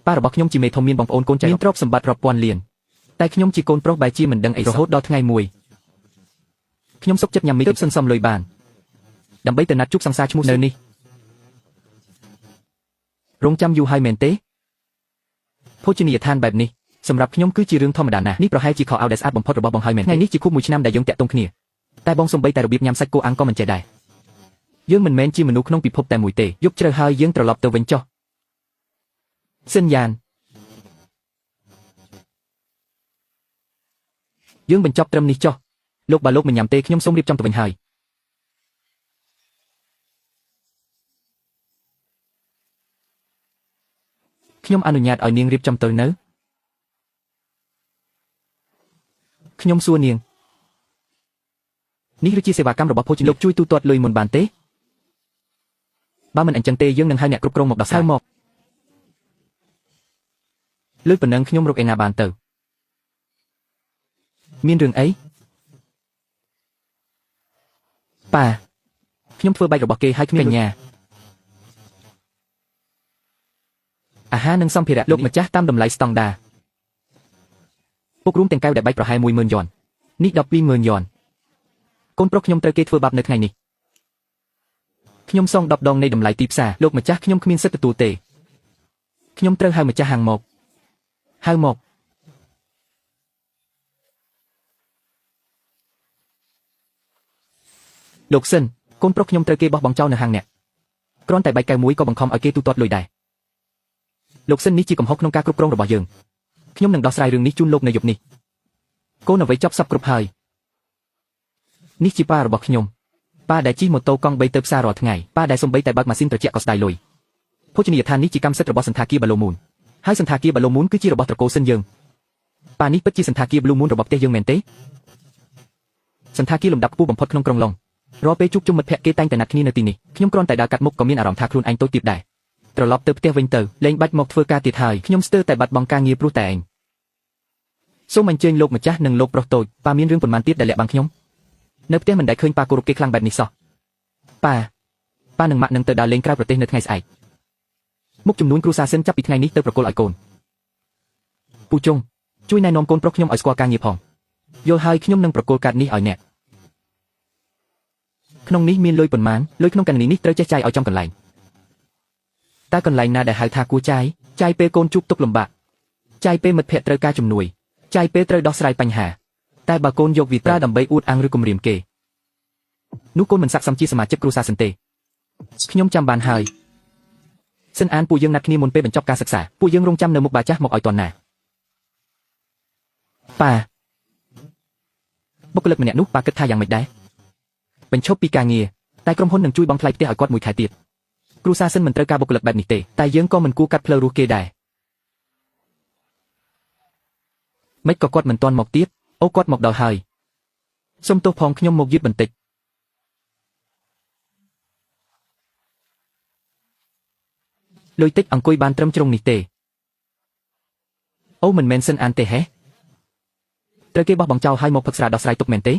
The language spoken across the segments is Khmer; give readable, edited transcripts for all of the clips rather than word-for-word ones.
ប៉ារបស់ខ្ញុំជាមេធំមានបងប្អូនកូនចៅមានទ្រព្យសម្បត្តិរាប់ពាន់លានតែខ្ញុំជាកូនប្រុសបែរជាមិនដឹងអីរហូតដល់ថ្ងៃមួយខ្ញុំសុកចិត្តញ៉ាំមីទើបសន្សំលុយបានដើម្បីទៅណាត់ជួបសង្សារឈ្មោះនៅនេះរងចាំយូរហើយមែនទេភោជនីយដ្ឋានបែបនេះសម្រាប់ខ្ញុំគឺជារឿងធម្មតាណាស់នេះប្រហែលជាខោអាវដែលស្អាតបំផុតរបស់បងហើយមែនថ្ងៃនេះជាខួបមួយឆ្នាំដែលយើងតាក់ទងគ្នាតែបងសំបីតែរបៀបញ៉ាំសាច់គោអាំងក៏មិនចេះដែរយើងមិនមែនជាមនុស្សក្នុងពិភពតែមួយទេយប់ជ្រៅហើយយើងត្រឡប់ទៅវិញចុះសិនយ៉ានយើងបញ្ចប់ត្រឹមនេះចុះលោកបើលោកមិនញ៉ាំទេខ្ញុំសូមរៀបចំទៅវិញហើយខ្ញុំអនុញ្ញាតឲ្យនាងរៀបចំទៅនៅខ្ញុំសួរនាងនេះគឺជាសេវាកម្មរបស់ភោជនីយលោកជួយទូទាត់លុយមុនបានទេបើមិនអញ្ចឹងទេយើងនឹងហៅអ្នកគ្រប់គ្រងមកដោះស្រាយមកលើប៉ុណ្ណឹងខ្ញុំរកឯណាបានទៅមានរឿងអីប៉ាខ្ញុំធ្វើបែករបស់គេឲ្យគ្មានកញ្ញាអាហារនិងសម្ភារៈលោកម្ចាស់តាមតម្លៃស្តង់ដាពុករួមទាំងកែវដែលបែកប្រហែល10000យ៉ននេះ120,000យ៉នកូនប្រុសខ្ញុំត្រូវគេធ្វើបាបនៅថ្ងៃនេះខ្ញុំសង10ដងនៃតម្លៃទីផ្សារលោកម្ចាស់ខ្ញុំគ្មានសិទ្ធិទទួលទេខ្ញុំត្រូវហៅម្ចាស់ហាងមកហៅមកលោកសិនកូនប្រុសខ្ញុំត្រូវគេបោះបង់ចោលនៅហាងអ្នកគ្រាន់តែបែកកែវមួយក៏បង្ខំឲ្យគេទូទាត់លុយដែរលោកសិននេះជាកំហុសក្នុងការគ្រប់គ្រងរបស់យើងខ្ញុំនឹងដោះស្រាយរឿងនេះជូនលោកនៅយប់នេះកូនអ្វីចប់សពគ្រប់ហើយនេះជាប៉ារបស់ខ្ញុំប៉ាដែលជិះម៉ូតូកង់3ទៅផ្សាររាល់ថ្ងៃប៉ាដែលសំបីតែបើកម៉ាស៊ីនត្រជាក់ក៏ស្ដាយលុយភោជនីយដ្ឋាននេះជាកម្មសិទ្ធិរបស់សន្តាគារបាឡូមូនហើយសន្តាគារបាឡូមូនគឺជារបស់ត្រកូលសិនយើងប៉ានេះពិតជាសន្តាគារ Blue Moon របស់ផ្ទះយើងមែនទេសន្តាគារលំដាប់ខ្ពស់បំផុតក្នុងក្រុងឡុងរាល់ពេលជួបជុំមិត្តភក្តិគេតែងតែណាត់គ្នានៅទីនេះខ្ញុំគ្រាន់តែដើរកាត់មុខក៏មានអារម្មណ៍ថាខ្លួនឯងតូចទាបដែរត្រឡប់ទៅផ្ទះវិញទៅលែងបាច់មកធ្វើការទៀតហើយខ្ញុំស្ទើរតែបាត់បង់ការងារព្រោះតែឯងសូមអញ្ជើញលោកម្ចាស់និងលោកប្រុសតូចប៉ាមានរឿងប៉ុន្មានទៀតដែលលាក់បាំងខ្ញុំនៅផ្ទះមិនដែលឃើញប៉ាគោរពគេខ្លាំងបែបនេះសោះប៉ាប៉ានិងម៉ាក់នឹងទៅដើរលេងក្រៅប្រទេសនៅថ្ងៃស្អែកមុខចំនួនគ្រួសារសិនចាប់ពីថ្ងៃនេះទៅប្រគល់ឲ្យកូនពូជុងជួយណែនាំកូនប្រុសខ្ញុំឲ្យស្គាល់ការងារផងយល់ហើយខ្ញុំនឹងប្រគល់កាតនេះឲ្យអ្នកក្នុងនេះមានលុយប៉ុន្មានលុយក្នុងកណនីនេះត្រូវចេះចាយឲ្យចំកន្លែងតើកន្លែងណាដែលហៅថាគួរចាយចាយពេលកូនជួបទុក្ខលំបាកចាយពេលមិត្តភក្តិត្រូវការជំនួយចាយពេលត្រូវដោះស្រាយបញ្ហាតែបើកូនយកវាប្រើដើម្បីអួតអាងឬគំរាមគេនោះកូនមិនស័ក្តិសមជាសមាជិកគ្រួសារសិនទេខ្ញុំចាំបានហើយសិនអានពួកយើងណាត់គ្នាមុនពេលបញ្ចប់ការសិក្សាពួកយើងរងចាំនៅមុខបាចាស់មកឲ្យតន់ណាប៉ាបុគ្គលិកម្នាក់នោះប៉ាគិតថាយ៉ាងម៉េចដែរបញ្ឈប់ពីការងារតែក្រុមហ៊ុននឹងជួយបង់ថ្លៃផ្ទះឲ្យគាត់មួយខែទៀតគ្រួសារសិនមិនត្រូវការបុគ្គលិកបែបនេះទេតែយើងក៏មិនគួរកាត់ផ្លូវរស់គេដែរមិនក៏គាត់មិនទាន់មកទៀតអូគាត់មកដល់ហើយសូមទោសផងខ្ញុំមកយឺតបន្តិចលុយតិចអង្គុយបានត្រឹមជ្រុងនេះទេអូមិនមែនសិនអានទេហេត្រូវគេបោះបង់ចោលឲ្យមកផឹកស្រាដោះស្រាយទុកមែនទេ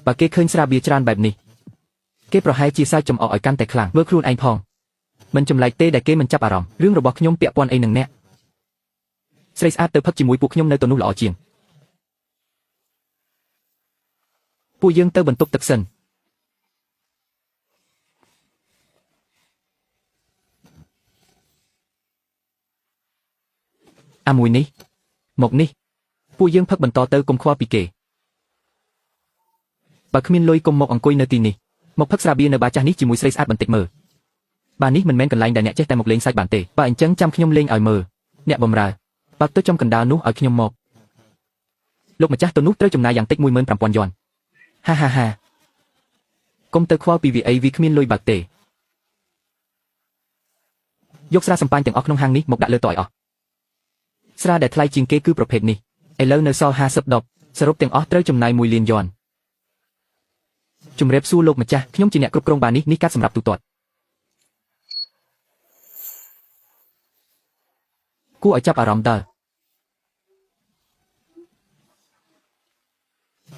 បើគេឃើញស្រាបៀរច្រើនបែបនេះគេប្រហែលជាសើចចំអកឲ្យកាន់តែខ្លាំងមើលខ្លួនឯងផងមិនចម្លែកទេដែលគេមិនចាប់អារម្មណ៍រឿងរបស់ខ្ញុំពាក់ព័ន្ធអីនឹងអ្នកស្រីស្អាតទៅផឹកជាមួយពួកខ្ញុំនៅទៅនោះល្អជាងពួកយើងទៅបន្ទប់ទឹកសិនអាមួយនេះមកនេះពួកយើងផឹកបន្តទៅកុំខ្វល់ពីគេបើគ្មានលុយកុំមកអង្គុយនៅទីនេះមកផឹកស្រាបៀរនៅបាចាស់នេះជាមួយស្រីស្អាតបន្តិចមើលបានេះមិនមែនកន្លែងដែលអ្នកចេះតែមកលេងសាច់បានទេបើអញ្ចឹងចាំខ្ញុំលេងឲ្យមើលអ្នកបំរើបើទៅចំកណ្ដាលនោះឲ្យខ្ញុំមកលោកម្ចាស់ទៅនោះត្រូវចំណាយយ៉ាងតិច15000យ៉នហាហាហាកុំទៅខ្វល់ពីវាអីវាគ្មានលុយបើកទេយកស្រាសំប៉ាញទាំងអស់ក្នុងហាងនេះមកដាក់លើតុឲ្យអស់ស្រាដែលថ្លៃជាងគេគឺប្រភេទនេះឥឡូវនៅសល់50ដបសរុបទាំងអស់ត្រូវចំណាយ1លានយ៉នជំរាបសួរលោកម្ចាស់ខ្ញុំជាអ្នកគ្រប់គ្រងបារនេះនេះកាត់សម្រាប់ទូទាត់គួរឲ្យចាប់អារម្មណ៍ដល់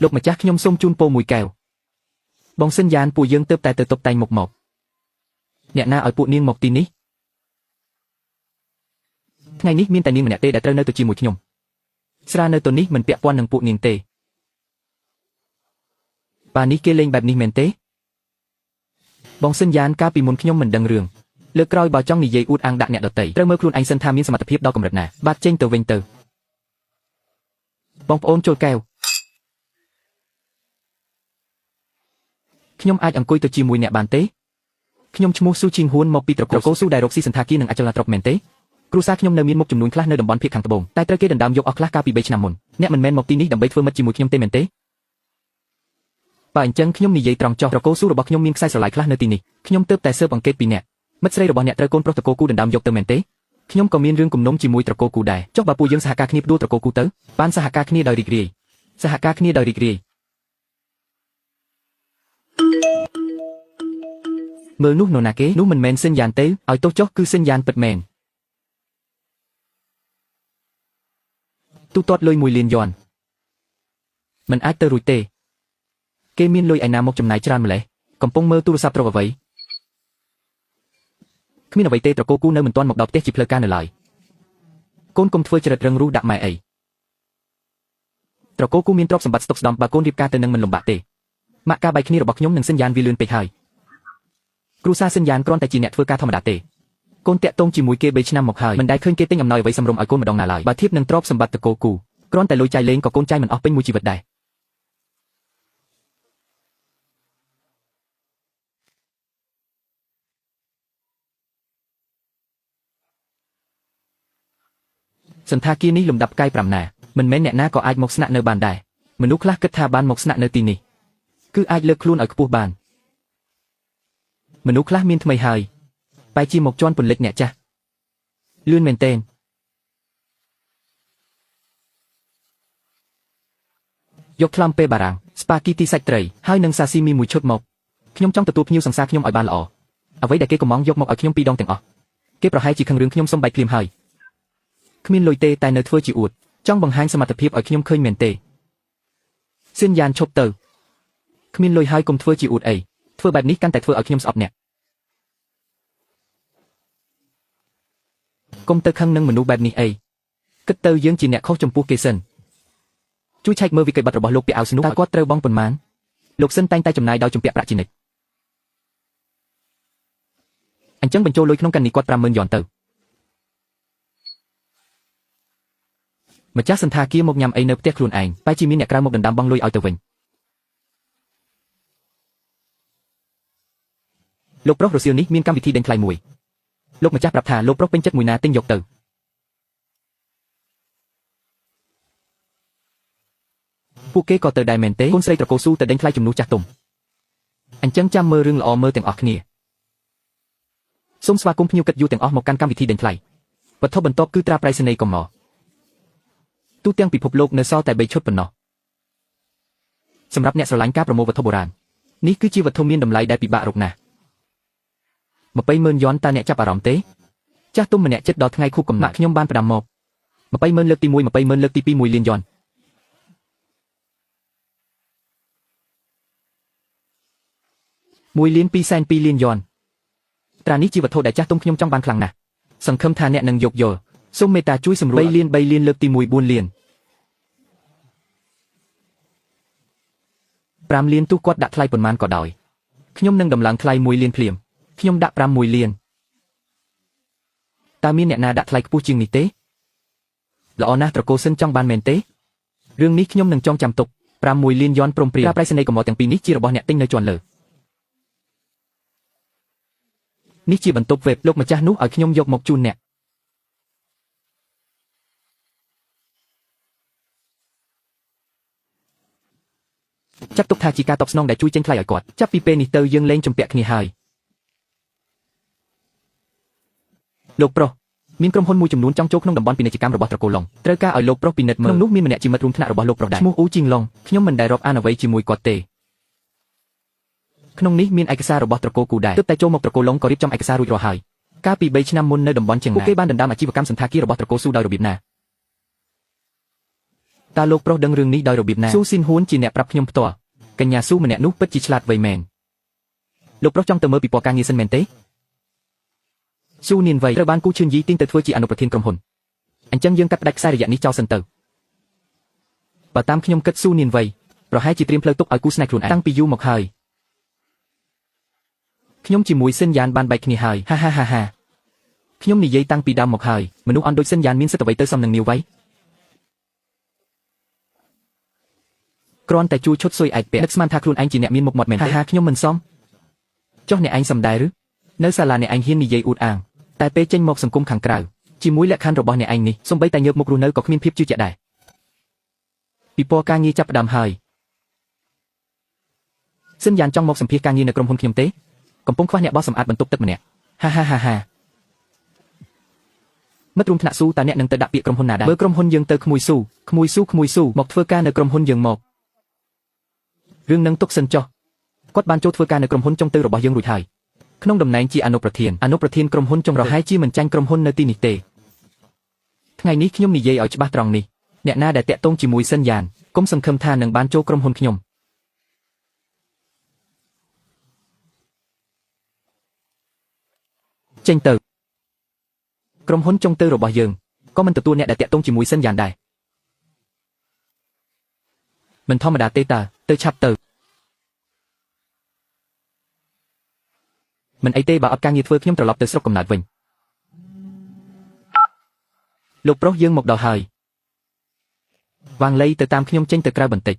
លោកម្ចាស់ខ្ញុំសូមជូនពោមួយកែវបងសិនយ៉ានពួកយើងទៅតែទៅតុបតែងមុខមកអ្នកណាឲ្យពួកនាងមកទីនេះ ថ្ងៃនេះមានតែនាងម្នាក់ទេដែលត្រូវនៅទៅជាមួយខ្ញុំស្រានៅទៅនេះមិនពាក់ព័ន្ធនឹងពួកនាងទេបាទនេះគេលេងបែបនេះមែនទេបងសិនយ៉ានកាលពីមុនខ្ញុំមិនដឹងរឿងលើកក្រោយបើចង់និយាយអួតអាងដាក់អ្នកដទៃត្រូវមើលខ្លួនឯងសិនថាមានសមត្ថភាពដល់កម្រិតណាបាទចេញទៅវិញទៅបងប្អូនចូលកែវខ្ញុំអាចអង្គុយទៅជាមួយអ្នកបានទេខ្ញុំឈ្មោះស៊ូជីងហ៊ួនមកពីត្រកូលស៊ូដែលរកស៊ីសន្តាគារនិងអចលនទ្រព្យមែនទេគ្រួសារខ្ញុំនៅមានមុខចំនួនខ្លះនៅតំបន់ភាគខាងត្បូងតែត្រូវគេដណ្ដើមយកអស់ខ្លះកាលពី3ឆ្នាំមុនអ្នកមិនមែនមកទីនេះដើម្បីធ្វើមិត្តជាមួយខ្ញុំទេមែនទេបើអញ្ចឹងខ្ញុំនិយាយត្រង់ចុះត្រកូលស៊ូរបស់ខ្ញុំមានខ្សែស្រឡាយខ្លះនៅទីនេះខ្ញុំទើបតែស៊ើបអង្កេតពីអ្នកមិត្តស្រីរបស់អ្នកត្រូវកូនប្រុសត្រកូលគូដណ្ដើមយកទៅមែនទេខ្ញុំក៏មានរឿងគំនុំជាមួយត្រកូលគូដែរចុះបើពួកយើងសហការគ្នាផ្ដួលត្រកូលគូទៅបានសហការគ្នាដោយរីករាយសហការគ្នាដោយរីករាយមើលនោះនរណាគេនោះមិនមែនសិនយ៉ានទេឲ្យទោះចុះគឺសិនយ៉ានពិតមែនទូទាត់លុយ1លានយន់មិនអាចទៅរួចទេគេមានលុយឯណាមកចំណាយច្រើនម្លេះកំពុងមើលទូរស័ព្ទត្រកអ្វីគ្មានអ្វីទេត្រកូលគូនៅមិនទាន់មកដល់ផ្ទះជាផ្លូវការនៅឡើយកូនកុំធ្វើចរិតរឹងរូសដាក់ម៉ែអីត្រកូលគូមានទ្រព្យសម្បត្តិស្តុកស្ដំបើកូនរៀបការទៅនឹងមិនលំបាកទេម៉ាក់ការបែកគ្នារបស់ខ្ញុំនិងសិនយ៉ានវាលឿនពេកហើយគ្រួសារសិនយ៉ានគ្រាន់តែជាអ្នកធ្វើការធម្មតាទេកូនតាក់ទងជាមួយគេ3ឆ្នាំមកហើយមិនដែលឃើញគេទិញអំណោយអ្វីសម្រុំឲ្យកូនម្ដងណាឡើយបើធៀបនឹងទ្រព្យសម្បត្តិត្រកូលគូគ្រាន់តែលុយចាយលេងក៏កូនចាយមិនអស់ពេញមួយជីវិតដែរសន្តាគារនេះលំដាប់ផ្កាយ5ណាមិនមែនអ្នកណាក៏អាចមកស្នាក់នៅបានដែរមនុស្សខ្លះគិតថាបានមកស្នាក់នៅទីនេះគឺអាចលើកខ្លួនឲ្យខ្ពស់បានមនុស្សខ្លះមានថ្មីហើយបែរជាមកជន់ពន្លិចអ្នកចាស់លឿនមែនទែនយកថ្លើមពេបារាំងស្ប៉ាគីទីសាច់ត្រីហើយនិងសាស៊ីមីមួយឈុតមកខ្ញុំចង់ទទួលភ្ញៀវសង្សារខ្ញុំឲ្យបានល្អអ្វីដែលគេកំងយកមកឲ្យខ្ញុំពីរដងទាំងអស់គេប្រហែលជាខឹងរឿងខ្ញុំសុំបែកភ្លាមហើយគ្មានលុយទេតែនៅធ្វើជាអួតចង់បង្ហាញសមត្ថភាពឲ្យខ្ញុំឃើញមែនទេសៀនយ៉ានឈប់ទៅគ្មានលុយហើយកុំធ្វើជាអួតអីធ្វើបែបនេះកាន់តែធ្វើឲ្យខ្ញុំស្អប់អ្នកកុំទៅខឹងនឹងមនុស្សបែបនេះអីគិតទៅយើងជាអ្នកខុសចំពោះគេសិនជួយឆែកមើលវិក័យប័ត្ររបស់លោកពាក់អាវស្នុកតើគាត់ត្រូវបង់ប៉ុន្មានលោកសិនតែងតែចំណាយដោយជំពាក់ប្រាក់ជានិច្ចអញ្ចឹងបញ្ចូលលុយក្នុងកណនីគាត់50000យន់ទៅម្ចាស់សន្តាគារមកញ៉ាំអីនៅផ្ទះខ្លួនឯងបែរជាមានអ្នកក្រៅមកដណ្ដើមបង់លុយឲ្យទៅវិញលោកប្រុសរសៀលនេះមានកម្មវិធីដេញថ្លៃមួយលោកម្ចាស់ប្រាប់ថាលោកប្រុសពេញចិត្តមួយណាទិញយកទៅពួកគេក៏ទៅដែរមែនទេកូនស្រីត្រកូលស៊ូទៅដេញថ្លៃជំនួសចាស់ទុំអញ្ចឹងចាំមើលរឿងល្អមើលទាំងអស់គ្នាសូមស្វាគមន៍ភ្ញៀវកិត្តិយសទាំងអស់មកកាន់កម្មវិធីដេញថ្លៃវត្ថុបន្ទាប់គឺត្រាប្រៃសណីកំណទូទាំងពិភពលោកនៅសល់តែ3ឈុតប៉ុណ្ណោះសម្រាប់អ្នកស្រឡាញ់ការប្រមូលវត្ថុបុរាណនេះគឺជាវត្ថុមានតម្លៃដែលពិបាករកណាស់200,000យន់តើអ្នកចាប់អារម្មណ៍ទេចាស់ទុំម្នាក់ចិត្តដល់ថ្ងៃខួបកំណត់ខ្ញុំបានផ្ដាំមក200,000លើកទី1 200,000លើកទី2 1លានយន់1លាន2សែន2លានយន់ត្រានេះជាវត្ថុដែលចាស់ទុំខ្ញុំចង់បានខ្លាំងណាស់សង្ឃឹមថាអ្នកនឹងយោគយល់សូមមេត្តាជួយសម្រួល3លាន3លានលើកទី1 4លាន5លានទោះគាត់ដាក់ថ្លៃប៉ុន្មានក៏ដោយខ្ញុំនឹងដំឡើងថ្លៃ1លានភ្លាមខ្ញុំដាក់5 1លានតើមានអ្នកណាដាក់ថ្លៃខ្ពស់ជាងនេះទេល្អណាស់ត្រកូលសិនចង់បានមែនទេរឿងនេះខ្ញុំនឹងចងចាំទុក5 1លានយន់ព្រមព្រៀងប្រៃសណីកំណត់ទាំងពីរនេះជារបស់អ្នកទិញនៅជាន់លើនេះជាបន្ទប់វេបលោកម្ចាស់នោះឲ្យខ្ញុំយកមកជូនអ្នកចាត់ទុកថាជាការតបស្នងដែលជួយចេញថ្លៃឲ្យគាត់ចាប់ពីពេលនេះទៅយើងលែងជំពាក់គ្នាហើយលោកប្រុសមានក្រុមហ៊ុនមួយចំនួនចង់ចូលក្នុងតំបន់ពាណិជ្ជកម្មរបស់ត្រកូលឡុងត្រូវការឲ្យលោកប្រុសពិនិត្យមើលក្នុងនោះមានម្នាក់ជាមិត្តរួមថ្នាក់របស់លោកប្រុសដែរឈ្មោះអ៊ូជីងឡុងខ្ញុំមិនដែលរាប់អានអ្វីជាមួយគាត់ទេក្នុងនេះមានឯកសាររបស់ត្រកូលគូដែរទើបតែចូលមកត្រកូលឡុងក៏រៀបចំឯកសាររួចរាល់ហើយកាលពី3ឆ្នាំមុននៅតំបន់ជាងណាពួកគេបានដណ្ដើមអាជីវកម្មសន្តាគាររបស់ត្រកូលស៊ូដោយរបៀបណាតើលោកប្រុសដឹងរឿងនេះដោយរបៀបណាស៊ូស៊ីនហ៊ួនជាអ្នកប្រាប់ខ្ញុំផ្ទាល់កញ្ញាស៊ូម្នាក់នោះពិតជាឆ្លាតវៃមែនលោកប្រុសចង់ទៅមើលពិព័រណ៍ការងារសិនមែនទេស៊ូនានវៃត្រូវបានគូឈឿនយីទិញទៅធ្វើជាអនុប្រធានក្រុមហ៊ុន អញ្ចឹងយើងកាត់ផ្ដាច់ខ្សែរយៈនេះចោលសិនទៅបើតាមខ្ញុំគិតស៊ូនានវៃប្រហែលជាត្រៀមផ្លូវទុកឲ្យគូស្នេហ៍ខ្លួនឯងតាំងពីយូរមកហើយខ្ញុំជាមួយសិនយ៉ានបានបែកគ្នាហើយហាហាហាហាខ្ញុំនិយាយតាំងពីដើមមកហើយមនុស្សអន់ដូចសិនយ៉ានមានសិទ្ធិអ្វីទៅសំនឹងនាវៃគ្រាន់តែជួឈុតស៊ុយឯកពាក់នឹកស្មានថាខ្លួនឯងជាអ្នកមានមុខមាត់មែនទេហាហាខ្ញុំមិនសមចុះអ្នកឯងសំដែរឬនៅសាលាអ្នកឯងហ៊ាននិយាយអួតអាងតែពេលចេញមកសង្គមខាងក្រៅជាមួយលក្ខខណ្ឌរបស់អ្នកឯងនេះសំបីតែងើបមុខរស់នៅក៏គ្មានភាពជឿជាក់ដែរពីពណ៌ការងារចាប់ផ្ដើមហើយសិនយ៉ានចង់មកសម្ភាសការងារនៅក្រុមហ៊ុនខ្ញុំទេកំពុងខ្វះអ្នកបោះសម្អាតបន្ទប់ទឹកម្នាក់ហាហាហាហាមិត្តរួមថ្នាក់ស៊ូតើអ្នកនឹងទៅដាក់ពាក្យក្រុមហ៊ុនណាដែរមើលក្រុមហ៊ុនយើងទៅក្មួយស៊ូក្មួយស៊ូក្មួយស៊ូមកធ្វើការនៅក្រុមហ៊ុនយើងមករឿងនឹងទុកសិនចុះគាត់បានចូលធ្វើការនៅក្រុមហ៊ុនចុងទៅរបស់យើងរួចហើយក្នុងតំណែងជាអនុប្រធានអនុប្រធានក្រុមហ៊ុនចុងប្រហែលជាមិនចាញ់ក្រុមហ៊ុននៅទីនេះទេថ្ងៃនេះខ្ញុំនិយាយឲ្យច្បាស់ត្រង់នេះអ្នកណាដែលតាក់ទងជាមួយសិនយ៉ានគុំសង្ឃឹមថានឹងបានចូលក្រុមហ៊ុនខ្ញុំចេញទៅក្រុមហ៊ុនចុងទៅរបស់យើងក៏មិនទទួលអ្នកដែលតាក់ទងជាមួយសិនយ៉ានដែរមិនធម្មតាទេតើទៅឆាប់ទៅមិនអីទេបើអត់ការងារធ្វើខ្ញុំត្រឡប់ទៅស្រុកកំណើតវិញលោកប្រុសយើងមកដល់ហើយវាងលៃទៅតាមខ្ញុំចេញទៅក្រៅបន្តិច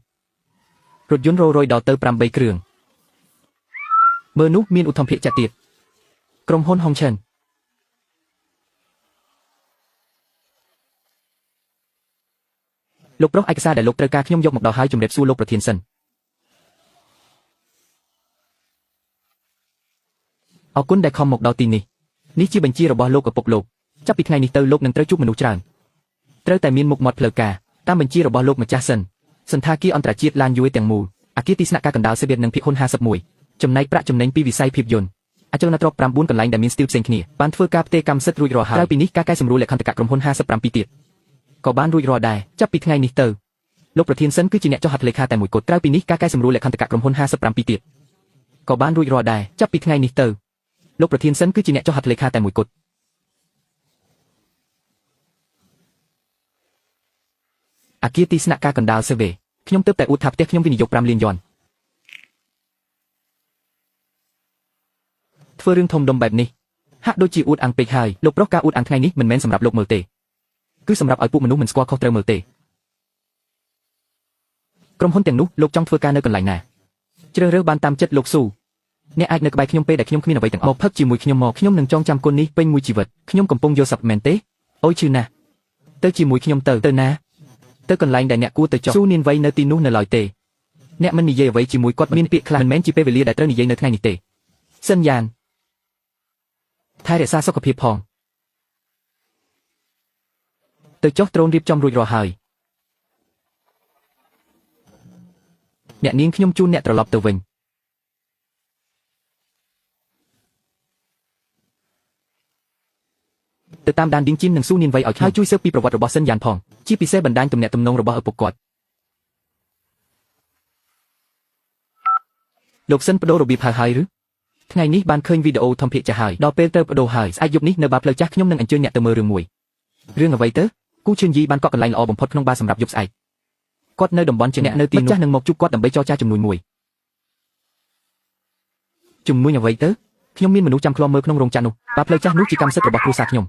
រថយន្តររយដល់ទៅ8គ្រឿងមើលនោះមានឧទ្ធម្ភាគចក្រទៀតក្រុមហ៊ុនហុងឆិនលោកប្រុសឯកសារដែលលោកត្រូវការខ្ញុំយកមកដល់ហើយជម្រាបសួរលោកប្រធានសិនអរគុណដែលខំមកដល់ទីនេះនេះជាបញ្ជារបស់លោកឪពុកលោកចាប់ពីថ្ងៃនេះទៅលោកនឹងត្រូវជួបមនុស្សច្រើនត្រូវតែមានមុខមាត់ផ្លូវការតាមបញ្ជារបស់លោកម្ចាស់សិនសន្តាគារអន្តរជាតិឡានយួយទាំងមូលអគារទីស្នាក់ការកណ្ដាលសេវៀតនិងភាគហ៊ុន51ចំណែកប្រាក់ចំណេញពីវិស័យភាពយន្តអចលនទ្រព្យ9កន្លែងដែលមានស្ទីលផ្សេងគ្នាបានធ្វើការផ្ទេរកម្មសិទ្ធិរួចរាល់ហើយក្រៅពីនេះការកែសម្រួលលក្ខន្តិកៈក្រុមហ៊ុន57ទៀតក៏បានរួចរាល់ដែរចាប់ពីថ្ងៃនេះទៅលោកប្រធានសិនគឺជាអ្នកចុះហត្ថលេខាតែមួយគត់ក្រៅពីនេះការកែសម្រួលលក្ខន្តិកៈក្រុមហ៊ុន57ទៀតក៏បានរួចរាល់ដែរចាប់ពីថ្ងៃនេះទៅលោកប្រធានសិនគឺជាអ្នកចុះហត្ថលេខាតែមួយគត់អគារទីស្នាក់ការកណ្ដាលសេវេខ្ញុំទើបតែអួតថាផ្ទះខ្ញុំវិនិយោគ5លានយន់ធ្វើរឿងធំដុំបែបនេះហាក់ដូចជាអួតអាងពេកហើយលោកប្រុសការអួតអាងថ្ងៃនេះមិនមែនសម្រាប់លោកមើលទេគឺសម្រាប់ឲ្យពួកមនុស្សមិនស្គាល់ខុសត្រូវមើលទេក្រុមហ៊ុនទាំងនោះលោកចង់ធ្វើការនៅកន្លែងណាជ្រើសរើសបានតាមចិត្តលោកស៊ូអ្នកអាចនៅក្បែរខ្ញុំពេលដែលខ្ញុំគ្មានអ្វីទាំងអស់មកផឹកជាមួយខ្ញុំមកខ្ញុំនឹងចងចាំគុណនេះពេញមួយជីវិតខ្ញុំកំពុងយល់សប្តិមែនទេអូយឈឺណាស់ទៅជាមួយខ្ញុំទៅទៅណាទៅកន្លែងដែលអ្នកគួរទៅចុះស៊ូនានវៃនៅទីនោះនៅឡើយទេអ្នកមិននិយាយអ្វីជាមួយគាត់មានពាក្យខ្លះមិនមែនជាពេលវេលាដែលត្រូវនិយាយនៅថ្ងៃនេះទេសិនយ៉ានថែរក្សាសុខភាពផងទៅចុះត្រូនរៀបចំរួចរាល់ហើយអ្នកនាងខ្ញុំជូនអ្នកត្រឡប់ទៅវិញទៅតាមដានឌីងជីននិងស៊ូនានវៃឲ្យហើយជួយស៊ើបពីប្រវត្តិរបស់សិនយ៉ានផងជាពិសេសបណ្ដាញទំនាក់ទំនងរបស់ឪពុកគាត់លោកសិនបដូររបៀបហើយហើយឬថ្ងៃនេះបានឃើញវីដេអូធំភាគចាស់ហើយដល់ពេលទៅបដូរហើយស្អែកយប់នេះនៅបារផ្លូវចាស់ខ្ញុំនឹងអញ្ជើញអ្នកទៅមើលរឿងមួយរឿងអ្វីទៅគូឈឿនយីបានកក់កន្លែងល្អបំផុតក្នុងបារសម្រាប់យប់ស្អែកគាត់នៅតំបន់ជាអ្នកនៅទីនោះម្ចាស់នឹងមកជួបគាត់ដើម្បីចរចាជំនួយមួយជំនួយអ្វីទៅខ្ញុំមានមនុស្សចាំឃ្លាំមើលក្នុងរោងចក្រនោះបារផ្លូវចាស់នោះជាកម្មសិទ្ធិរបស់គ្រួសារខ្ញុំ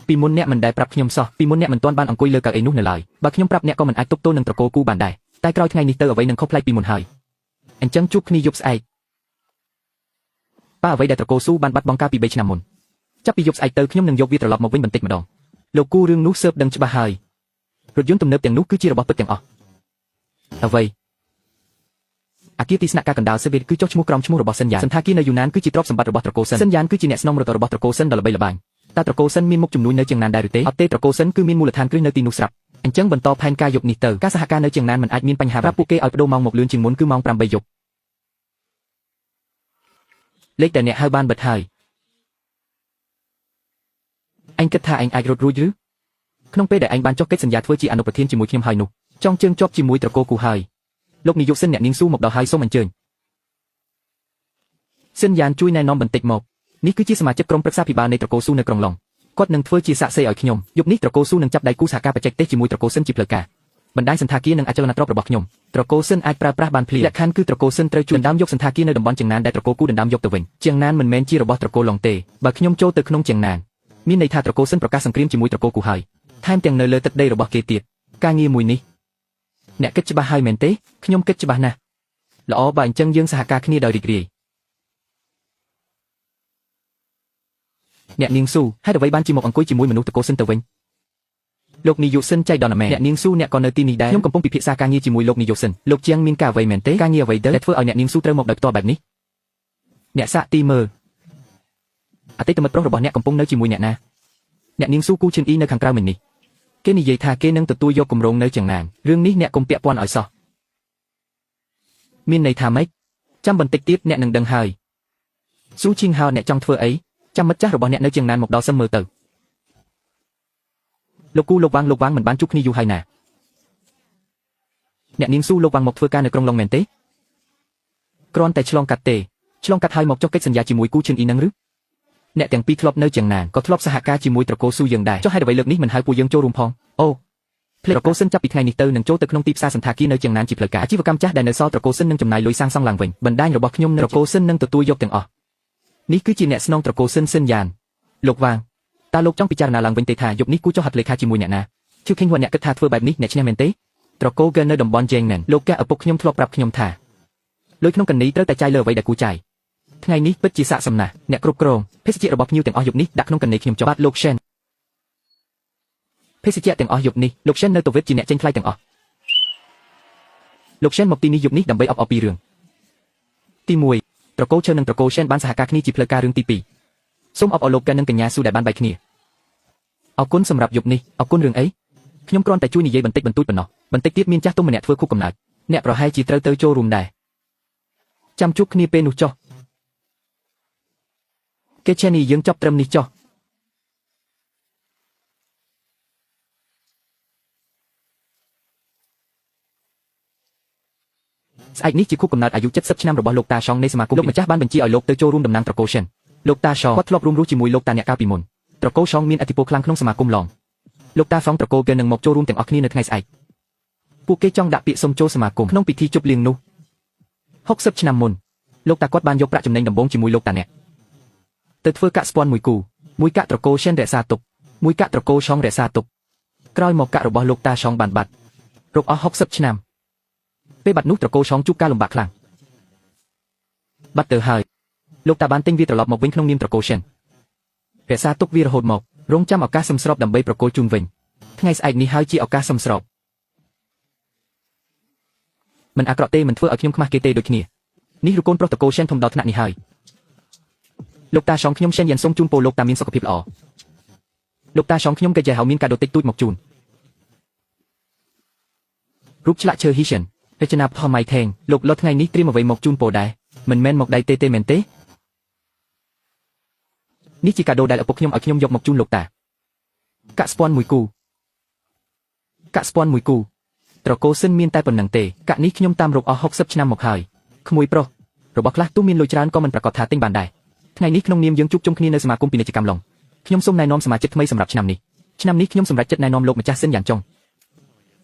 ពីមុនអ្នកមិនដែលប្រាប់ខ្ញុំសោះពីមុនអ្នកមិនទាន់បានអង្គុយលើកៅអីនោះនៅឡើយបើខ្ញុំប្រាប់អ្នកក៏មិនអាចទប់ទល់នឹងត្រកូលគូបានដែរតែក្រោយថ្ងៃនេះទៅអ្វីនឹងខុសប្លែកពីមុនហើយអញ្ចឹងជួបគ្នាយប់ស្អែកប៉ាអ្វីដែលត្រកូលស៊ូបានបាត់បង់កាលពី3ឆ្នាំមុនចាប់ពីយប់ស្អែកទៅខ្ញុំនឹងយកវាត្រឡប់មកវិញបន្តិចម្ដងលោកគូរឿងនោះស៊ើបដឹងច្បាស់ហើយរថយន្តទំនើបទាំងនោះគឺជារបស់ពិតទាំងអស់អ្វីអគារទីស្នាក់ការកណ្ដាលសេវីតគឺចុះឈ្មោះក្រោមឈ្មោះរបស់សិនយ៉ានសន្តាគារនៅយូណានគឺជាទ្រព្យសម្បត្តិរបស់ត្រកូលសិនសិនយ៉ានគឺជាអ្នកស្នងមរតករបស់ត្រកូលសិនដ៏ល្បីល្បាញតើត្រកូលសិនមានមុខជំនួញនៅជាងណានដែរឬទេអត់ទេត្រកូលសិនគឺមានមូលដ្ឋានគ្រឹះនៅទីនោះស្រាប់អញ្ចឹងបន្តផែនការយប់នេះទៅការសហការនៅជាងណានមិនអាចមានបញ្ហាប្រាប់ពួកគេឲ្យបដូរម៉ោងមកលឿនជាងមុនគឺម៉ោង8យប់លេខតែអ្នកហៅបានបិទហើយអញគិតថាអញអាចរត់រួចឬក្នុងពេលដែលអញបានចុះកិច្ចសន្យាធ្វើជាអនុប្រធានជាមួយខ្ញុំហើយនោះចង់ជើងជាប់ជាមួយត្រកូលគូហើយលោកនាយកសិនអ្នកនាងស៊ូមកដល់ហើយសូមអញ្ជើញសិនយ៉ានជួយណែនាំបន្តិចមកនេះគឺជាសមាជិកក្រុមប្រឹក្សាភិបាលនៃត្រកូលស៊ូនៅក្រុងឡុង គាត់នឹងធ្វើជាសាក្សីឲ្យខ្ញុំយប់នេះត្រកូលស៊ូនឹងចាប់ដៃគូសហការបច្ចេកទេសជាមួយត្រកូលស៊ិនជាផ្លូវការបណ្ដាញសន្តាគារនិងអចលនទ្រព្យរបស់ខ្ញុំត្រកូលស៊ិនអាចប្រើប្រាស់បានភ្លាមលក្ខខណ្ឌគឺត្រកូលស៊ិនត្រូវជួយដណ្ដើមយកសន្តាគារនៅតំបន់ជាងណានដែលត្រកូលគូដណ្ដើមយកទៅវិញជាងណានមិនមែនជារបស់ត្រកូលឡុងទេបើខ្ញុំចូលទៅក្នុងជាងណានមានន័យថាត្រកូលស៊ិនប្រកាសសង្គ្រាមជាមួយត្រកូលគូហើយថែមទាំងនៅលើទឹកដីរបស់គេទៀតការងារមួយនេះអ្នកគិតច្បាស់ហើយមែនទេខ្ញុំគិតច្បាស់ណាស់ល្អបើអញ្ចឹងយើងសហការគ្នាដោយរីករាយអ្នកនាងស៊ូហេតុអ្វីបានជាមកអង្គុយជាមួយមនុស្សត្រកូលស៊ិនទៅវិញលោកនាយកស៊ិនចៃដន្យមែនអ្នកនាងស៊ូអ្នកក៏នៅទីនេះដែរខ្ញុំកំពុងពិភាក្សាការងារជាមួយលោកនាយកស៊ិនលោកជាងមានការអ្វីមែនទេការងារអ្វីទៅដែលធ្វើឲ្យអ្នកនាងស៊ូត្រូវមកដោយផ្ទាល់បែបនេះអ្នកសាកទីមើលអតីតមិត្តប្រុសរបស់អ្នកកំពុងនៅជាមួយអ្នកណាអ្នកនាងស៊ូគូឈិនអ៊ីនៅខាងក្រៅមិញនេះគេនិយាយថាគេនឹងទទួលយកគម្រោងនៅជាងណានរឿងនេះអ្នកកុំពាក់ព័ន្ធឲ្យសោះមានន័យថាម៉េចចាំបន្តិចទៀតអ្នកនឹងដឹងហើយស៊ូឈីងហៅអ្នកចង់ធ្វើអីចាំមិត្តចាស់របស់អ្នកនៅជាងណានមកដល់សឹមមើលទៅលោកគូលោកវាងលោកវាងមិនបានជួបគ្នាយូរហើយណាអ្នកនាងស៊ូលោកវាងមកធ្វើការនៅក្រុងឡុងមែនទេគ្រាន់តែឆ្លងកាត់ទេឆ្លងកាត់ហើយមកចុះកិច្ចសន្យាជាមួយគូឈិនអ៊ីនឹងឬអ្នកទាំងពីរធ្លាប់នៅជាងណានក៏ធ្លាប់សហការជាមួយត្រកូលស៊ូយើងដែរចុះហេតុអ្វីលើកនេះមិនហៅពួកយើងចូលរួមផងអូភ្លេចត្រកូលស៊ិនចាប់ពីថ្ងៃនេះទៅនឹងចូលទៅក្នុងទីផ្សារសន្តាគារនៅជាងណានជាផ្លូវការអាជីវកម្មចាស់ដែលនៅសល់ត្រកូលស៊ិននឹងចំណាយលុយសាងសង់ឡើងវិញបណ្ដាញរបស់ខ្ញុំត្រកូលស៊ិននឹងទទួលយកទាំងអស់នេះគឺជាអ្នកស្នងត្រកូលស៊ិនស៊ិនយ៉ានលោកវាងតើលោកចង់ពិចារណាឡើងវិញទេថាយប់នេះគូចុះហត្ថលេខាជាមួយអ្នកណាជឿឃើញว่าអ្នកគិតថាធ្វើបែបនេះអ្នកឈ្នះមែនទេត្រកូលគេនៅតំបន់ជេងណែនលោកកែឪពុកខ្ញុំធ្លាប់ប្រាប់ខ្ញុំថាលុយក្នុងកណីត្រូវតែចាយលើអ្វីដែលគូចាយថ្ងៃនេះពិតជាស័ក្តិសមណាស់អ្នកគ្រប់គ្រងភេសជ្ជៈរបស់ភ្ញៀវទាំងអស់យប់នេះដាក់ក្នុងកណីខ្ញុំចុះបាទលោក Shen ភេសជ្ជៈទាំងអស់យប់នេះលោក Shen នៅតវិតជាអ្នកចេញថ្លៃទាំងអស់លោក Shen មកទីនេះយប់នេះដើម្បីអបអរពីរឿងទី1ត្រកូលឈើនិងត្រកូល Shen បានសហការគ្នាជាផ្លូវការរឿងទី2សូមអបអរលោកកែនិងកញ្ញាស៊ូដែលបានបែកគ្នាអរគុណសម្រាប់យប់នេះអរគុណរឿងអីខ្ញុំគ្រាន់តែជួយនិយាយបន្តិចបន្តួចប៉ុណ្ណោះបន្តិចទៀតមានចាស់ទុំម្នាក់ធ្វើខួបកំណើតអ្នកប្រហែលជាត្រូវទៅចូលរួមដែរចាំជួបគ្នាពេលនោះចុះគេឆេនីយើងចប់ត្រឹមនេះចុះស្អែកនេះជាខួបកំណើតអាយុ70ឆ្នាំរបស់លោកតាឆងនៃសមាគមលោកម្ចាស់បានបញ្ជាឲ្យលោកទៅចូលរួមតំណាងត្រកូល Shen លោកតាឆងគាត់ធ្លាប់រួមរស់ជាមួយលោកតាអ្នកកាលពីមុនត្រកូលឆងមានឥទ្ធិពលខ្លាំងក្នុងសមាគមឡងលោកតាហ្វងត្រកូលគេនឹងមកចូលរួមទាំងអស់គ្នានៅថ្ងៃស្អែកពួកគេចង់ដាក់ពាក្យសុំចូលសមាគមក្នុងពិធីជប់លៀងនោះ60ឆ្នាំមុនលោកតាគាត់បានយកប្រាក់ចំណេញដំបូងជាមួយលោកតាអ្នកទៅធ្វើកាក់ស្ពាន់មួយគូមួយកាក់ត្រកូល Shen រក្សាទុកមួយកាក់ត្រកូលឆងរក្សាទុកក្រោយមកកាក់របស់លោកតាឆងបានបាត់រកអស់60ឆ្នាំពេលបាត់នោះត្រកូលឆងជួបការលំបាកខ្លាំងបាត់ទៅហើយលោកតាបានទិញវាត្រឡប់មកវិញក្នុងនាមត្រកូល Shen រក្សាទុកវារហូតមករងចាំឱកាសសមស្របដើម្បីប្រគល់ជូនវិញថ្ងៃស្អែកនេះហើយជាឱកាសសមស្របមិនអាក្រក់ទេមិនធ្វើឲ្យខ្ញុំខ្មាស់គេទេដូចគ្នានេះរូបកូនប្រុសត្រកូល Shen ធំដល់ថ្នាក់នេះហើយលោកតាឆងខ្ញុំ Shen យ៉ានសូមជូនពរលោកតាមានសុខភាពល្អលោកតាឆងខ្ញុំក៏ជាហៅមានកាដូតិចតួចមកជូនរូបឆ្លាក់ឈើហ៊ីសិនរចនាផម៉ៃថេងលោកលត់ថ្ងៃនេះត្រៀមអ្វីមកជូនពរដែរមិនមែនមកដៃទេទេមែនទេនេះជាកាដូដែលឪពុកខ្ញុំឲ្យខ្ញុំយកមកជូនលោកតាកាក់ស្ពាន់មួយគូកាក់ស្ពាន់មួយគូត្រកូលស៊ិនមានតែប៉ុណ្្នឹងទេកាក់នេះខ្ញុំតាមរកអស់60ឆ្នាំមកហើយក្មួយប្រុសរបស់ខ្លះទោះមានលុយច្រើនក៏មិនប្រាកដថាទិញបានដែរថ្ងៃនេះក្នុងនាមយើងជួបជុំគ្នានៅសមាគមពាណិជ្ជកម្មឡុងខ្ញុំសូមណែនាំសមាជិកថ្មីសម្រាប់ឆ្នាំនេះឆ្នាំនេះខ្ញុំសម្រេចចិត្តណែនាំលោកម្ចាស់ស៊ិនយ៉ាងចុង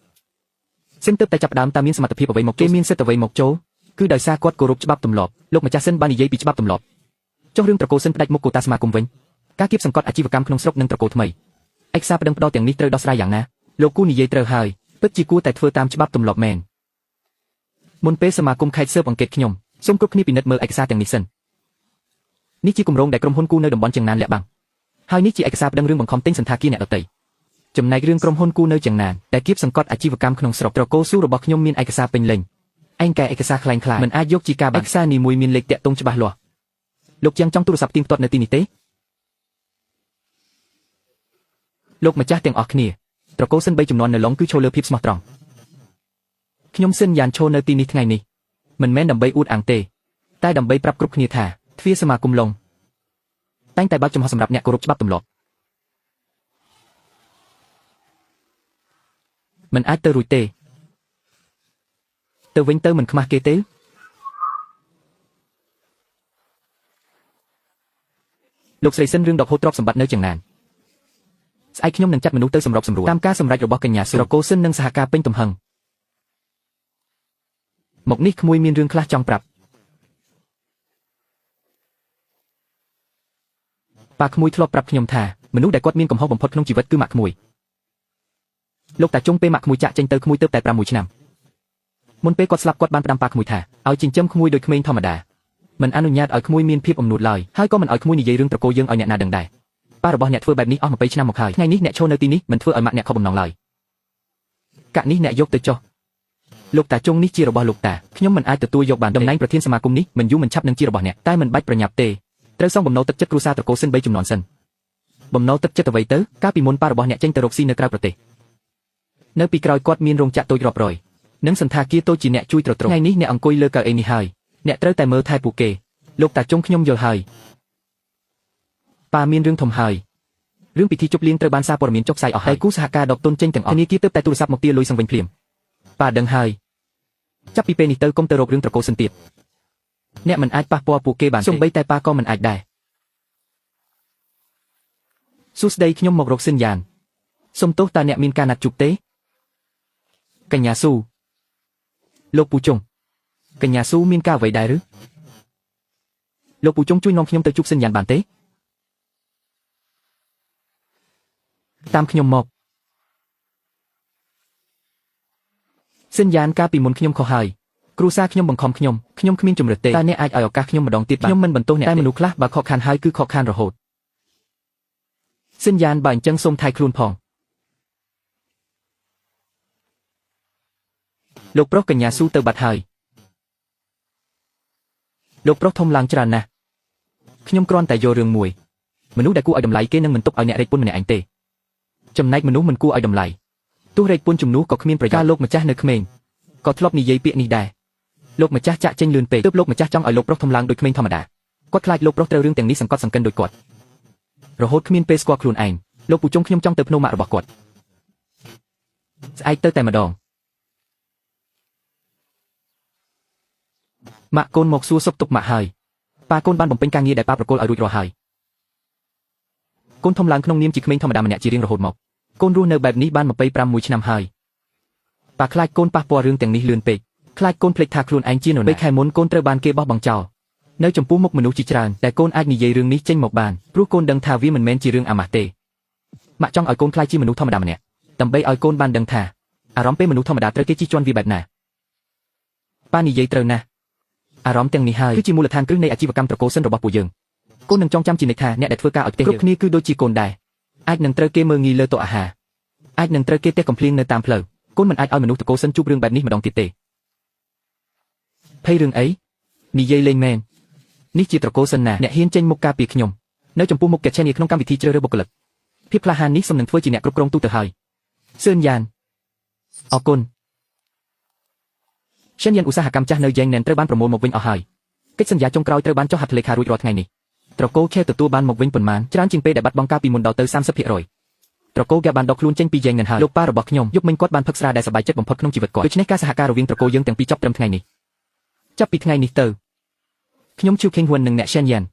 ស៊ិនទើបតែចាប់ផ្ដើមតើមានសមត្ថភាពអ្វីមកគេមានសិទ្ធិអ្វីមកចូលគឺដោយសារគាត់គោរពច្បាប់ទម្លាប់លោកម្ចាស់ស៊ិនបាននិយាយពីច្បាប់ទម្លាប់ចុះរឿងត្រកូលស៊ិនផ្ដាច់មុខកូតាសមាគមវិញការគៀបសង្កត់អាជីវកម្មក្នុងស្រុកនិងត្រកូលថ្មីឯកសារប្តឹងផ្តល់ទាំងនេះត្រូវដោះស្រាយយ៉ាងណាលោកគូនិយាយត្រូវហើយពិតជាគួរតែធ្វើតាមច្បាប់ទម្លាប់មែនមុនពេលសមាគមខេត្តស៊ើបអង្កេតខ្ញុំសូមគ្រប់គ្នាពិនិត្យមើលឯកសារទាំងនេះសិននេះជាគម្រោងដែលក្រុមហ៊ុនគូនៅតំបន់ជាងណានលាក់បាំងហើយនេះជាឯកសារប្តឹងរឿងបង្ខំទិញសន្តាគារអ្នកដទៃចំណែករឿងក្រុមហ៊ុនគូនៅជាងណានដែលគៀបសង្កត់អាជីវកម្មក្នុងស្រុកត្រកូលស៊ូរបស់ខ្ញុំមានឯកសារពេញលេញឯងកែឯកសារក្លែងក្លាយមិនអាចយកជាការបានឯកសារនីមួយមានលេខតាក់ទងច្បាស់លាស់លោកជាងចង់ទូរស័ព្ទទៀងទាត់នៅទីនេះទេលោកម្ចាស់ទាំងអស់គ្នាត្រកូលស៊ិន3ចំនួននៅឡុងគឺឈរលើភាពស្មោះត្រង់ខ្ញុំស៊ិនយ៉ានឈរនៅទីនេះថ្ងៃនេះមិនមែនដើម្បីអួតអាងទេតែដើម្បីប្រាប់គ្រប់គ្នាថាទ្វារសមាគមឡុងតែងតែបើកចំហសម្រាប់អ្នកគោរពច្បាប់ទម្លាប់មិនអាចទៅរួចទេទៅវិញទៅមិនខ្មាស់គេទេលោកស្រីស៊ិនរឿងដកហូតទ្រព្យសម្បត្តិនៅជាងណាន ស្អែកខ្ញុំនឹងចាត់មនុស្សទៅសម្របសម្រួលតាមការសម្រេចរបស់កញ្ញាស៊ូត្រកូលសិននិងសហការពេញទំហឹងមកនេះក្មួយមានរឿងខ្លះចង់ប្រាប់ប៉ាក្មួយធ្លាប់ប្រាប់ខ្ញុំថាមនុស្សដែលគាត់មានកំហុសបំផុតក្នុងជីវិតគឺម៉ាក់ក្មួយលោកតាជុងពេលម៉ាក់ក្មួយចាក់ចេញទៅក្មួយទៅតែ6ឆ្នាំមុនពេលគាត់ស្លាប់គាត់បានផ្ដាំប៉ាក្មួយថាឲ្យចិញ្ចឹមក្មួយដូចក្មេងធម្មតាមិនអនុញ្ញាតឲ្យក្មួយមានភាពអំនួតឡើយហើយក៏មិនឲ្យក្មួយនិយាយរឿងត្រកូលយើងឲ្យអ្នកណាដឹងដែរប៉ារបស់អ្នកធ្វើបែបនេះអស់20ឆ្នាំមកហើយថ្ងៃនេះអ្នកឈរនៅទីនេះមិនធ្វើឲ្យម៉ាក់អ្នកខកបំណងឡើយកាក់នេះអ្នកយកទៅចុះលោកតាជុងនេះជារបស់លោកតាខ្ញុំមិនអាចទទួលយកបានតំណែងប្រធានសមាគមនេះមិនយូរមិនឆាប់នឹងជារបស់អ្នកតែមិនបាច់ប្រញាប់ទេត្រូវសងបំណុលទឹកចិត្តគ្រួសារត្រកូលសិន3ចំនួនសិនបំណុលទឹកចិត្តអ្វីទៅកាលពីមុនប៉ារបស់អ្នកចេញទៅរកស៊ីនៅក្រៅប្រទេសនៅពីក្រោយគាត់មានរោងចក្រតូចរាប់រយនិងសន្តាគារតូចជាអ្នកជួយទ្រទ្រង់ថ្ងៃនេះអ្នកអង្គុយលើកៅអីនេះហើយអ្នកត្រូវតែមើលថែពួកគេលោកតាជុងខ្ញុំយល់ហើយប៉ាមានរឿងធំហើយរឿងពិធីជប់លៀងត្រូវបានសារព័ត៌មានចុះផ្សាយអស់ហើយគូសហការដកទុនចេញទាំងអស់ធនាគារទើបតែទូរស័ព្ទមកទារលុយសង្វិញភ្លាមប៉ាដឹងហើយចាប់ពីពេលនេះទៅកុំទៅរករឿងត្រកូលសិនទៀតអ្នកមិនអាចប៉ះពាល់ពួកគេបានសូម្បីតែប៉ាក៏មិនអាចដែរសួស្តីខ្ញុំមករកសិនយ៉ានសុំទោសតើអ្នកមានការណាត់ជួបទេកញ្ញាស៊ូលោកពូជុងកញ្ញាស៊ូមានការអ្វីដែរឬលោកពូជុងជួយនាំខ្ញុំទៅជួបសិនយ៉ានបានទេតាមខ្ញុំមកសិនយ៉ានកាលពីមុនខ្ញុំខុសហើយគ្រួសារខ្ញុំបង្ខំខ្ញុំខ្ញុំគ្មានជំរឿទេតែអ្នកអាចឲ្យឱកាសខ្ញុំម្ដងទៀតបានខ្ញុំមិនបន្ទោសអ្នកតែមនុស្សខ្លះបើខកខានហើយគឺខកខានរហូតសិនយ៉ានបើអញ្ចឹងសូមថៃខ្លួនផងលោកប្រុសកញ្ញាស៊ូទៅបាត់ហើយលោកប្រុសធំឡើងច្រើនណាស់ខ្ញុំគ្រាន់តែយករឿងមួយមនុស្សដែលគួរឲ្យតម្លៃគេនឹងមិនទុកឲ្យអ្នករែកពុនម្នាក់ឯងទេចំណែកមនុស្សមិនគួរឲ្យតម្លៃទោះរែកពុនជំនួសក៏គ្មានប្រយោជន៍កាលលោកម្ចាស់នៅក្មេងក៏ធ្លាប់និយាយពាក្យនេះដែរលោកម្ចាស់ចាក់ចេញលឿនពេកទើបលោកម្ចាស់ចង់ឲ្យលោកប្រុសធំឡើងដូចក្មេងធម្មតាគាត់ខ្លាចលោកប្រុសត្រូវរឿងទាំងនេះសង្កត់សង្កិនដូចគាត់រហូតគ្មានពេលស្គាល់ខ្លួនឯងលោកពូជុងខ្ញុំចង់ទៅភ្នំម៉ាក់របស់គាត់ស្អែកទៅតែម្ដងម៉ាក់កូនមកសួរសុខទុក្ខម៉ាក់ហើយប៉ាកូនបានបំពេញការងារដែលប៉ាប្រគល់ឲ្យរួចរាល់ហើយកូនធំឡើងក្នុងនាមជាក្មេងធម្មតាម្នាក់ជារៀងរហូតមកកូនរស់នៅបែបនេះបាន25មួយឆ្នាំហើយប៉ាខ្លាចកូនប៉ះពាល់រឿងទាំងនេះលឿនពេកខ្លាចកូនភ្លេចថាខ្លួនឯងជានរណាពេលខែមុនកូនត្រូវបានគេបោះបង់ចោលនៅចំពោះមុខមនុស្សជាច្រើនតែកូនអាចនិយាយរឿងនេះចេញមកបានព្រោះកូនដឹងថាវាមិនមែនជារឿងអាម៉ាស់ទេម៉ាក់ចង់ឲ្យកូនក្លាយជាមនុស្សធម្មតាម្នាក់ដើម្បីឲ្យកូនបានដឹងថាអារម្មណ៍ពេលមនុស្សធម្មតាត្រូវគេជិះជាន់វាបែបណាប៉ានិយាយត្រូវណាស់អារម្មណ៍ទាំងនេះហើយគឺជាមូលដ្ឋានគ្រឹះនៃអាជីវកម្មត្រកូលសិនរបស់ពួកយើងកូននឹងចងចាំជានិច្ចថាអ្នកដែលធ្វើការឲ្យផ្ទះគ្រប់គ្នាគឺដូចជាកូនដែរអាចនឹងត្រូវគេមើលងាយលើតុអាហារអាចនឹងត្រូវគេទះកំភ្លៀងនៅតាមផ្លូវកូនមិនអាចឲ្យមនុស្សត្រកូលសិនជួបរឿងបែបនេះម្ដងទៀតទេភ័យរឿងអីនិយាយលេងមែននេះជាត្រកូលសិនណាអ្នកហ៊ានចេញមុខការពារខ្ញុំនៅចំពោះមុខកេឆេនីក្នុងកម្មវិធីជ្រើសរើសបុគ្គលិកភាពក្លាហាននេះសូមនឹងធ្វើជាអ្នកគ្រប់គ្រងទូទៅហើយសឿនយ៉ានអរគុណសិនយ៉ានឧស្សាហកម្មចាស់នៅយ៉េងណែនត្រូវបានប្រមូលមកវិញអស់ហើយកិច្ចសន្យាចុងក្រោយត្រូវបានចុះហត្ថលេខារួចរាល់ថ្ងៃនេះត្រកូលខេទទួលបានមកវិញប៉ុន្មានច្រើនជាងពេលដែលបាត់បង់កាលពីមុនដល់ទៅ30%ត្រកូលហ្គាបានដកខ្លួនចេញពីយ៉េងណែនហើយលោកប៉ារបស់ខ្ញុំយប់មិញគាត់បានផឹកស្រាដែលសប្បាយចិត្តបំផុតក្នុងជីវិតគាត់ដូច្នេះការសហការរវាងត្រកូលយើងទាំងពីរចប់ត្រឹមថ្ងៃនេះចាប់ពីថ្ងៃនេះទៅខ្ញុំឈូខេងហ៊ុននិងអ្នកសិនយ៉ាន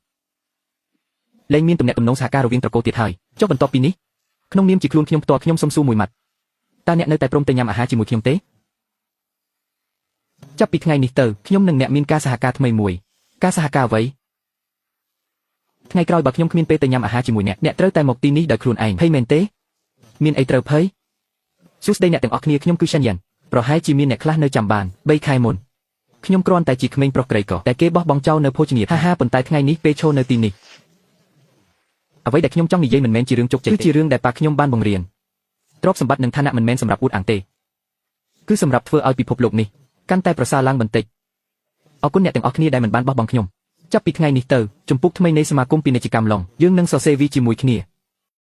លែងមានទំនាក់ទំនងសហការរវាងត្រកូលទៀតហើយចុះបន្ទាប់ពីនេះក្នុងនាមជាខ្លួនខ្ញុំផ្ទាល់ខ្ញុំសុំសួរមួយម៉ាត់តើអ្នកនៅតែព្រមទៅញ៉ាំអាហារជាមួយខ្ញុំទេចាប់ពីថ្ងៃនេះទៅខ្ញុំនិងអ្នកមានការសហការថ្មីមួយការសហការអ្វីថ្ងៃក្រោយបើខ្ញុំគ្មានពេលទៅញ៉ាំអាហារជាមួយអ្នកអ្នកត្រូវតែមកទីនេះដោយខ្លួនឯងភ័យមែនទេមានអីត្រូវភ័យសួស្តីអ្នកទាំងអស់គ្នាខ្ញុំគឺសិនយ៉ានប្រហែលជាមានអ្នកខ្លះនៅចាំបាន3ខែមុនខ្ញុំគ្រាន់តែជាក្មេងប្រុសក្រីក្រតែគេបោះបង់ចោលនៅភោជនីយដ្ឋានហាហាប៉ុន្តែថ្ងៃនេះពេលឈរនៅទីនេះអ្វីដែលខ្ញុំចង់និយាយមិនមែនជារឿងជោគជ័យគឺជារឿងដែលប៉ាខ្ញុំបានបង្រៀនទ្រព្យសម្បត្តិនិងឋានៈមិនមែនសម្រាប់អួតអាងទេគឺសម្រាប់ធ្វើឲ្យពិភពលោកនេះកាន់តែប្រសើរឡើងបន្តិចអរគុណអ្នកទាំងអស់គ្នាដែលមិនបានបោះបង់ខ្ញុំចាប់ពីថ្ងៃនេះទៅជំពូកថ្មីនៃសមាគមពាណិជ្ជកម្មឡុងយើងនឹងសរសេរវាជាមួយគ្នា